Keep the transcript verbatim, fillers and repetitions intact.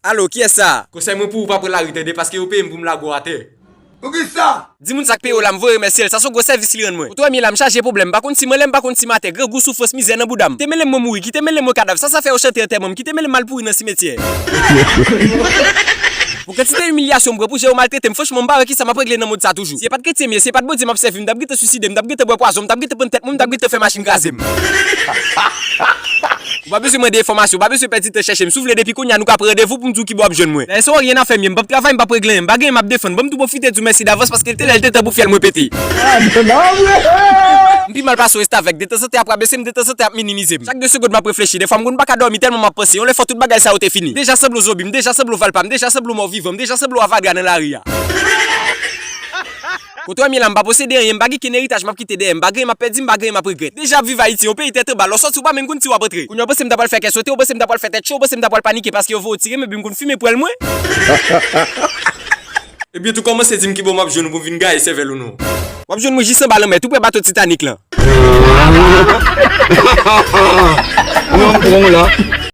Alo, kiyès sa? Konsèy mwen pou ou, pa pran lari, tande, paske yo peye m pou m lage w atè. Poukisa? Di moun sa k peye w la, m voye remèsye l, sa se yon gwo sèvis li rann mwen. Ou t wè m ye la, m chaje pwoblèm, m pa konn si m anlè, m pa konn si m atè, grangou, soufrans, mizè nan bouda m. Kite mele m mwen mouri, kite mele m mwen kadav, sa sa fè yo chante antèman m, kite mele m al pouri nan simetyè. Pou kantite imilyasyon m pran, pou jan yo maltrete m, franchman, m pa wè kisa m ap regle nan mond sa toujou. Si e pa t kretyen m ye, si e pa t Bondye m ap sèvi, m t ap gentan siside, m t ap gentan bwè pwazon, m t ap gentan pran tèt mwen, m t ap gentan fè machin kraze m. Ou pa bezwen mande enfòmasyon, ou pa bezwen pèdi tan chèche m. Si w vle, depi kounye a, nou ka pran randevou pou m di w kibo w ap jwenn mwen. Dayè, se w anyen afè m ye, m p ap travay, m p ap regle anyen, m pa gen anyen m ap defann. Ban m tou pwofite di w mèsi davans, paske l te lè, l te tan pou fyèl mwen pete. M pi mal pase yon restavèk, detanzantan y ap rabese m, detanzantan y ap minimize m. Chak de segonn m ap reflechi, dèfwa m konn pa ka dòmi tèlman m ap panse. Yon lè fò tout bagay sa yo te fini. M deja sanble yon zonbi, m deja sanble yon valpa, m deja sanble yon mò vivan, m deja sanble yon avadra nan lari a. Kote w wè m ye la, m pa posede anyen, m pa gen kenn eritaj m ap kite dèyè, m pa gen anyen m ap pèdi, m pa gen anyen m ap regrèt. Deja ap viv Ayiti, yon peyi tèt anba, lè w sòti ou pa menm konn si w ap antre. Kounye a w panse m ta pral fè kè sote, w panse m ta pral fè tèt cho, w panse m ta pral panike paske yo voye w tire m epi m konn fimen pwèl mwen. Ebyen tou kòmanse di m kibo m ap jwenn ou pou m vin gaye sèvèl ou non. W ap jwenn mwen jis anba lanmè, tou prè bato Titanik lan. Non, bon la.